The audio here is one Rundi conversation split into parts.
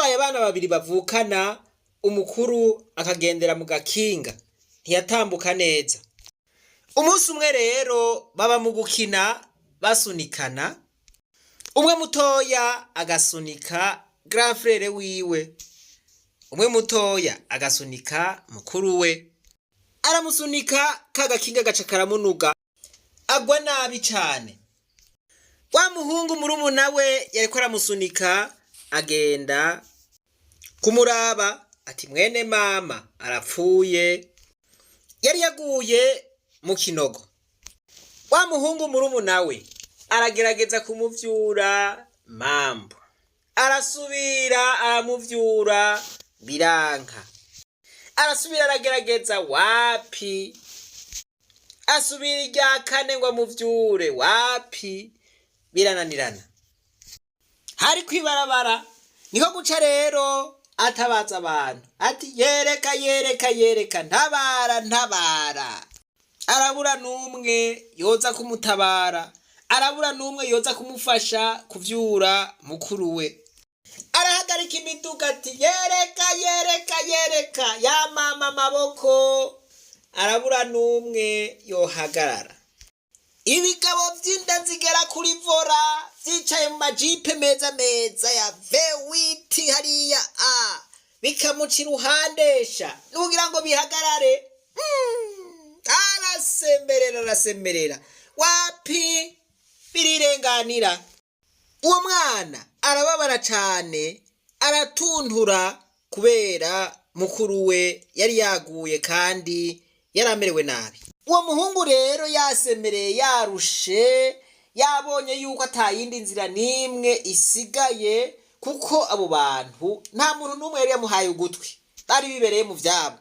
Habaye abana babiri bavukana, umukuru akagendera mu gakinga, ntiyatambuka neza. Umunsi umwe rero baba mu gukina basunikana, umwe mutoya agasunika grand frère wiwe, umwe mutoya agasunika mukuru we. Aramusunika, ka gakinga gaca karamunuga, agwa nabi cane. Wa muhungu murumuna we yariko aramusunika agenda kumuraba, ati: "Mwene mama arapfuye, yari yaguye mu kinogo." Wa muhungu murumuna we aragerageza kumuvyura, mambo, arasubira aramuvyura, biranka. Arasubira aragerageza, wapi. Asubira irya kane ngo amuvyure, wapi, birananirana. Hari kwibarabara, niko guca rero atabaza abantu ati: "Yereka, yereka, yereka, ntabara, ntabara!" Arabura n'umwe yoza kumutabara, arabura n'umwe yoza kumufasha kuvyura mukuru we. Arahagarika imiduga ati: "Yereka, yereka, yereka!" Yamama amaboko, arabura n'umwe yohagarara. Ibigabo vy'inda zigera kuri volant vyicaye mu majipe meza meza ya V8 hariya a bikamuca iruhandesha nukugira ngo bihagarare. Arasemerera, arasemerera, wapi, birirenganira. Uwo mwana arababara cane, aratuntura kubera mukuru we yari yaguye kandi yari amerewe nabi. Uwo muhungu rero yasemereye, yarushe, yabonye yuko atayindi nzira n'imwe isigaye, kuko abo bantu nta muntu n'umwe yari yamuhaye ugutwi, bari bibereye mu vyabo,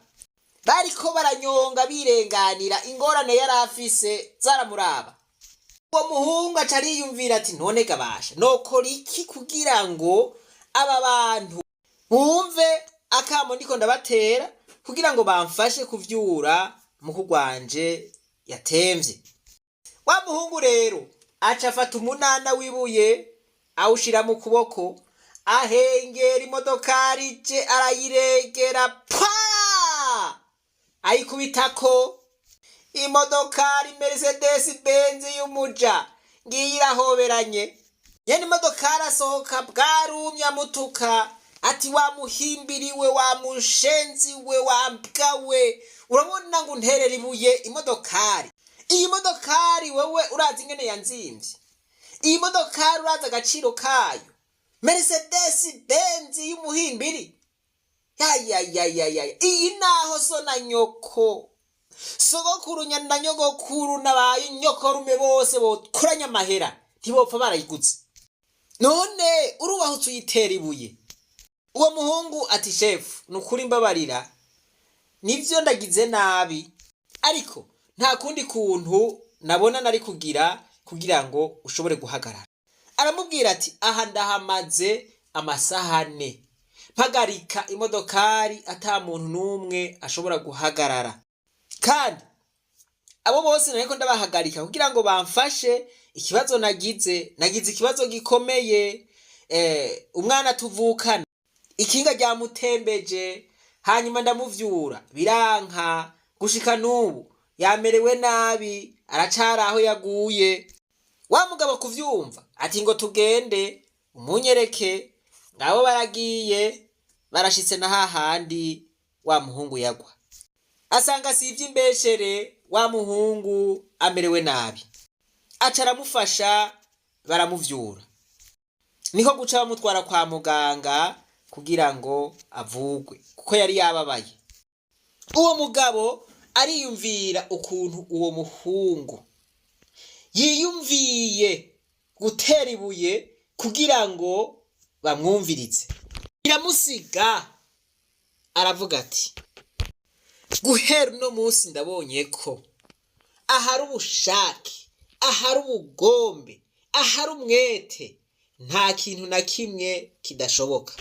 bariko baranyonga birenganira. Ingorane yari afise zaramuraba. Uwo muhungu aca ariyumvira ati: "None gabasha nokora iki kugira ngo aba bantu bumve akamo ndiko ndabatera, kugira ngo bamfashe kuvyura mukuru wanje yatemvye?" Wa muhungu rero aca afata umunana w'ibuye, awushira mu kuboko, ahengera imodokari je, arayiregera pa, ayikubitako. Imodokari Mercedes Benz y'umuja ngiyi irahoberanye. Nyene imodokari asohoka bwarumye, amutuka ati: "Wa muhimbiriwe, wa mushenzi we, wa mbwa we, urabona ngo unterera ibuye imodokari? Iyi modokari wewe urazi ingene yanzimvye? Iyi modokari urazi agaciro kayo? Mercedes Benz y'umuhimbiri, yayayayaya! Iyi naho so na nyoko, sogokuru na nyogokuru nabaye nyokorume bose bokoranya amahera ntibopfa barayiguze. None urubahutse uyitera ibuye?" Uwo muhungu ati: "Shefu, ni ukuri mbabarira, nivyo ndagize nabi, ariko nta kundi kuntu nabona nari kugira kugira ngo ushobore guhagarara." Aramubwira ati: "Aha ndahamaze amasaha 4 mpagarika imodokari, ata muntu n'umwe ashobora guhagarara, kandi abo bose nariko ndabahagarika kugira ngo bamfashe ikibazo nagize. Nagize ikibazo gikomeye, umwana tuvukana ikinga ryamutembeje, hanyuma ndamuvyura biranka. Gushika n'ubu yamerewe nabi, aracari aho yaguye." Wa mugabo kuvyumva ati: "Ngo tugende umunyereke." Ngabo baragiye, barashitse na hahandi wa muhungu yagwa, asanga si ivy'imbeshere, wa muhungu amerewe nabi. Aca aramufasha, baramuvyura, niko guca bamutwara kwa muganga kugira ngo avugwe kuko yari yababaye. Uwo mugabo ariyumvira ukuntu uwo muhungu yiyumviye gutera ibuye kugira ngo bamwumvirize, biramusiga. Aravuga ati: "Guhera uno munsi ndabonye ko ahari ubushake, ahari ubugombe, ahari umwete, nta kintu na kimwe kidashoboka."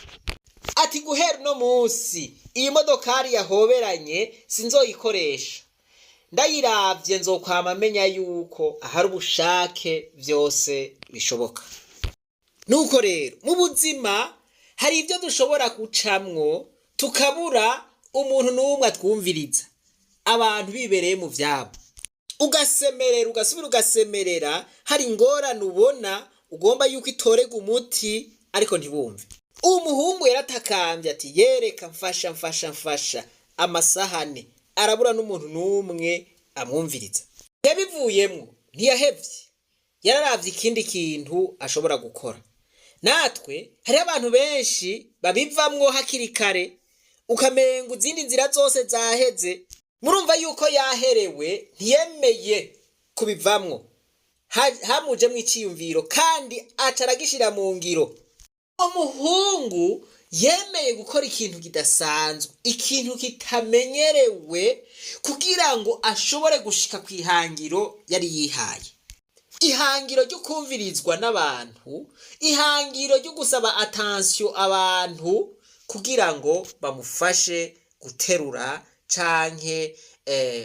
Ati: "Guhera uno munsi iyi modokari yahoberanye sinzoyikoresha. Ndayiravye nzokwama menya yuko ahari ubushake vyose bishoboka." Nuko rero mu buzima Hari ibyo dushobora gucamwo tukabura umuntu n'umwe atwumviriza, abantu bibereye mu vyabo, ugasemerera, ugasubira ugasemerera, hari ingorane ubona ugomba yuko itorega umuti, ariko ntibumve. Uwo muhungu yaratakambye ati: "Yereka, mfasha, mfasha, mfasha!" Amasahane arabura n'umuntu n'umwe amwumviriza. Yabivuyemwo, ntiyahevye, yararavye ikindi kintu ashobora gukora. Natwe hariho abantu benshi babivamwo hakiri kare, ukamenga izindi nzira zose zaheze. Murumva yuko yaherewe, ntiyemeye kubivamwo. Hamujemwo iciyumviro kandi aca aragishira mu ngiro. Umuhungu yemeye gukora ikintu kidasanzwe, ikintu kitamenyerewe, kugira ngo ashobore gushika ku ihangiro yari yihaye, ihangiro ryo kumvirizwa n'abantu, ihangiro ryo gusaba attention abantu kugira ngo bamufashe guterura canke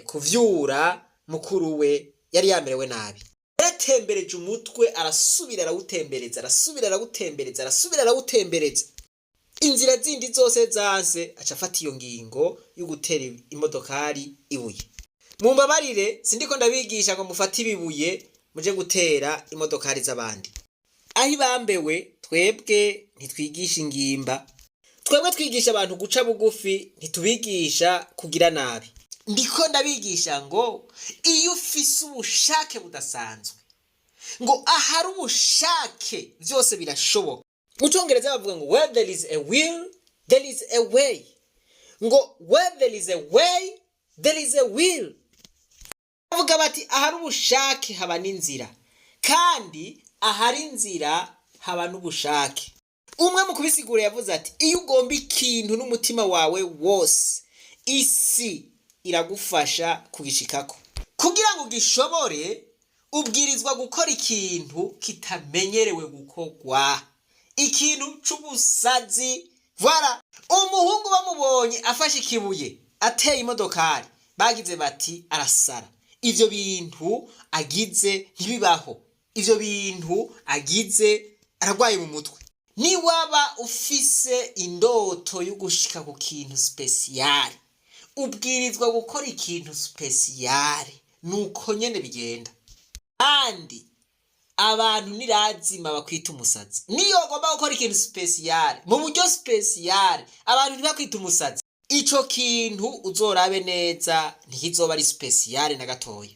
kuvyura mukuru we yari yamerewe nabi. Yaratembereje umutwe, arasubira arawutembereza, arasubira arawutembereza, arasubira arawutembereza. Inzira zindi zose zanse, aca afata iyo ngingo yo gutera imodokari ibuye. Mumbabarire, sindiko ndabigisha ngo mufate ibibuye muje gutera imodokari z'abandi. Aho ibambewe, twebwe ntitwigisha ingimba, twebwe twigisha abantu guca bugufi, ntitubigisha kugira nabi. Ndiko ndabigisha ngo iyo ufise ubushake budasanzwe, ngo ahari ubushake byose birashoboka. Mu Cyongereza bavuga ngo "Where there is a will, there is a way." Ngo "Where there is a way, there is a will." Bavuga bati ahari ubushake haba n'inzira, kandi ahari inzira haba n'ubushake. Umwe mu kubisigura yavuze ati: "Iyo ugomba ikintu n'umutima wawe wose, isi iragufasha kugishikako." Kugira ngo ugishobore, ubwirizwa gukora ikintu kitamenyerewe gukorwa, ikintu c'ubusazi. Voilà, umuhungu bamubonye afashe ikibuye ateye imodokari, bagize bati: "Arasara, ivyo bintu agize ntibibaho, ivyo bintu agize aragwaye mu mutwe." Niwaba ufise indoto yo gushika ku kintu spécial, ubwirizwa gukora ikintu spécial. Nuko nyene bigenda. Kandi abantu nirazima bakwita umusazi. Niyo ugomba gukora ikintu spécial mu buryo spécial, abantu ntibakwita umusazi, ico kintu uzorabe neza ntikizoba ari spécial na gatoya.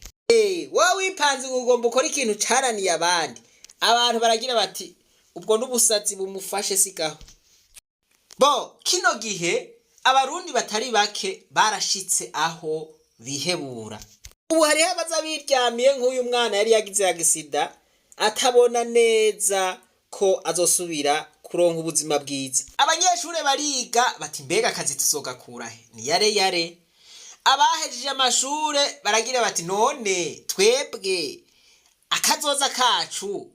Wowe wipanze ngo ugomba ukora ikintu caraniye abandi, abantu baragira bati: "Ubwo n'ubusazi bumufashe, sigaho." Bo kino gihe Abarundi batari bake barashitse aho bihebura. Ubu hariho abaza biryamiye nk'uyu mwana yari yagize accident, atabona neza ko azosubira kuronka ubuzima bwiza. Abanyeshure bariga bati: "Mbega akazi tuzogakurahe?" Ni yare yare. Abahejeje amashure baragira bati: "None twebwe akazoza kacu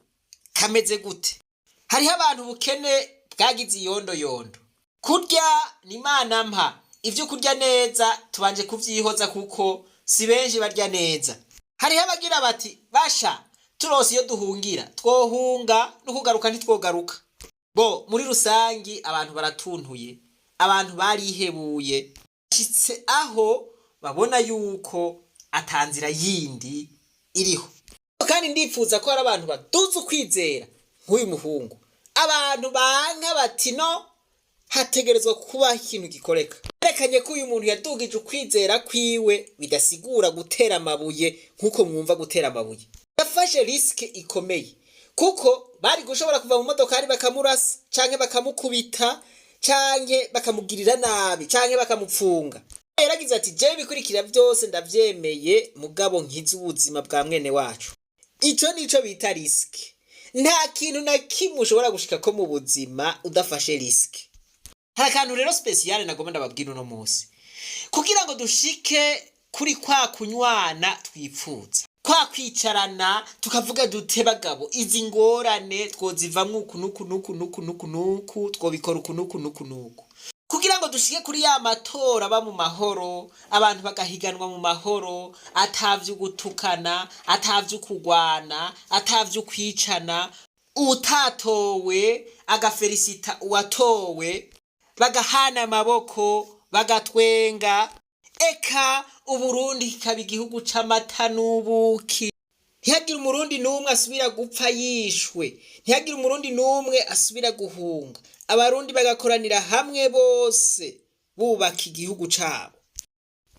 kameze gute?" Hariho abantu ubukene bwagize iyondoyondo. Kurya ni Imana mpa ivyo kurya neza, tubanje kuvyihoza kuko si benshi barya neza. Hariho abagira bati: "Basha, turose iyo duhungira twohunga, no kugaruka ntitwogaruka." Bo muri rusangi abantu baratuntuye, abantu barihebuye, bashitse aho babona yuko atanzira yindi iriho. Kandi ndifuza ko hari abantu baduze ukwizera nk'uyu muhungu, abantu banka bati: "No hategerezwa kubaho ikintu gikoreka." Yerekanye ko uyu muntu yadugije ukwizera kwiwe, bidasigura gutera amabuye nk'uko mwumva gutera amabuye. Yafashe risque ikomeye, kuko bari gushobora kuva mu modokari bakamurasa, canke bakamukubita, canke bakamugirira nabi, canke bakamupfunga. Yaragize ati: "Jewe ibikurikira byose ndavyemeye, mugabo nkize ubuzima bwa mwene wacu." Ico nico bita risque. Nta kintu na kimwe ushobora gushika ko mu buzima udafashe risque. Hari akantu rero spécial nagomba ndababwira uno munsi, kugira ngo dushike kuri kwa kunywana twipfuza, kwa kwicarana tukavuga dute: "Bagabo, izi ngorane twozivamwo uku nuku nuku nuku nuku nuku, twobikora uku nuku nuku nuku," kugira ngo dushike kuri ya matora aba mu mahoro, abantu bagahiganwa mu mahoro, atavyo gutukana, atavyo kugwana, atavyo kwicana, utatowe. agafelisita uwatowe, bagahana amaboko, bagatwenga, eka Uburundi kikaba igihugu c'amata n'ubuki. Ntihagire Umurundi n'umwe asubira gupfa yishwe, ntihagire Umurundi n'umwe asubira guhunga, Abarundi bagakoranira hamwe bose bubaka igihugu cabo,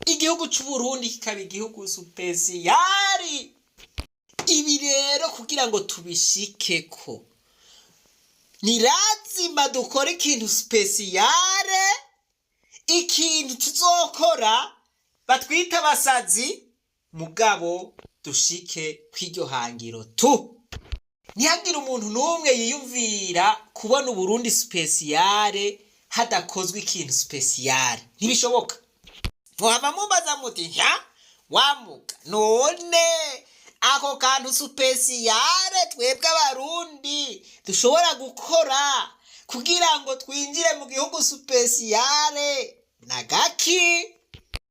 igihugu c'Uburundi kikaba igihugu spécial. Ibi rero kugira ngo tubishikeko, ni lazima dukora ikintu spécial, ikintu tuzokora batwita abasazi, mugabo dushike kw'iryo hangiro tu. Ntihagire umuntu n'umwe yiyumvira kubona Uburundi spécial hadakozwe ikintu spécial, ntibishoboka. Muhava mumbaza muti: "Nka wamuga, none ako kantu spécial twebwe Abarundi dushobora gukora kugira ngo twinjire mu gihugu spécial na gaki?"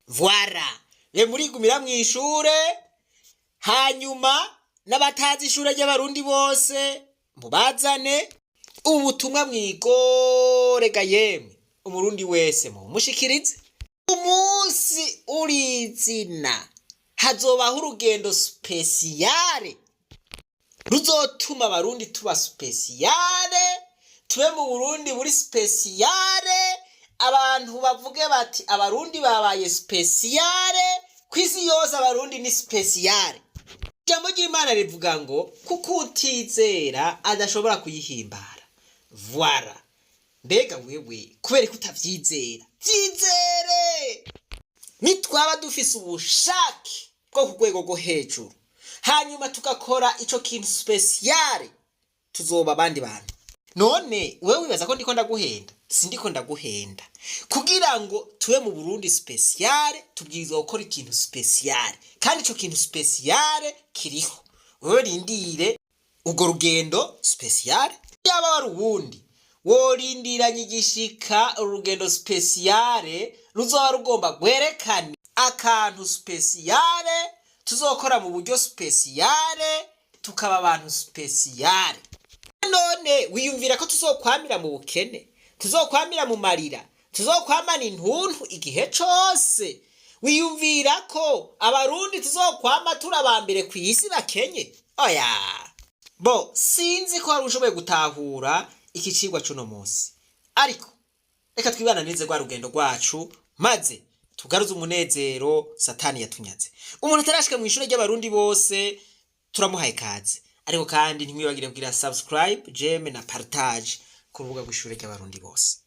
Voilà, be murigumira mw'ishure, hanyuma n'abatazi ishure ry'Abarundi bose mubazane ubutumwa mwigorega. Yemwe, Umurundi wese mumushikirize. Umunsi urizina hazobaho urugendo spécial ruzotuma Abarundi tuba spécial, tube mu Burundi buri spécial, abantu bavuge bati: "Abarundi babaye spécial ku isi yose, Abarundi ni spécial." Ijambo ry'Imana rivuga ngo kuko utizera adashobora kuyihimbara. Voilà. Mbega wewe kubera ko utavyizera? Vyizere. Nitwaba dufise ubushake bwo ku rwego rwo hejuru, hanyuma tugakora ico kintu spécial, tuzoba abandi bantu. None wewe wibaza ko ndiko ndaguhenda? Sindiko ndaguhenda. Kugira ngo tube mu Burundi spécial, tubwirizwa gukora ikintu spécial, kandi ico kintu spécial kiriho. Wewe rindire urwo rugendo spécial. Yaba wari uwundi, worindiranye igishika urugendo spécial ruzoba rugomba rwerekane akantu spécial tuzokora mu buryo spécial, tukaba abantu spécial. None wiyumvira ko tuzokwamira mu bukene, tuzokwamira mu marira, tuzokwamana intuntu igihe cose? Wiyumvira ko Abarundi tuzokwama turi aba mbere ku isi bakenye? Oya. Bo sinzi ko wari ushoboye gutahura iki cigwa c'uno munsi, ariko reka twibananize rwa rugendo rwacu, maze tugaruze umunezero Satani yatunyaze. Umuntu atarashika mu ishure ry'Abarundi bose turamuhaye kaze, ariko kandi ntimwibagire kugira subscribe, j'aime na partage ku rubuga rw'ishure ry'Abarundi bose.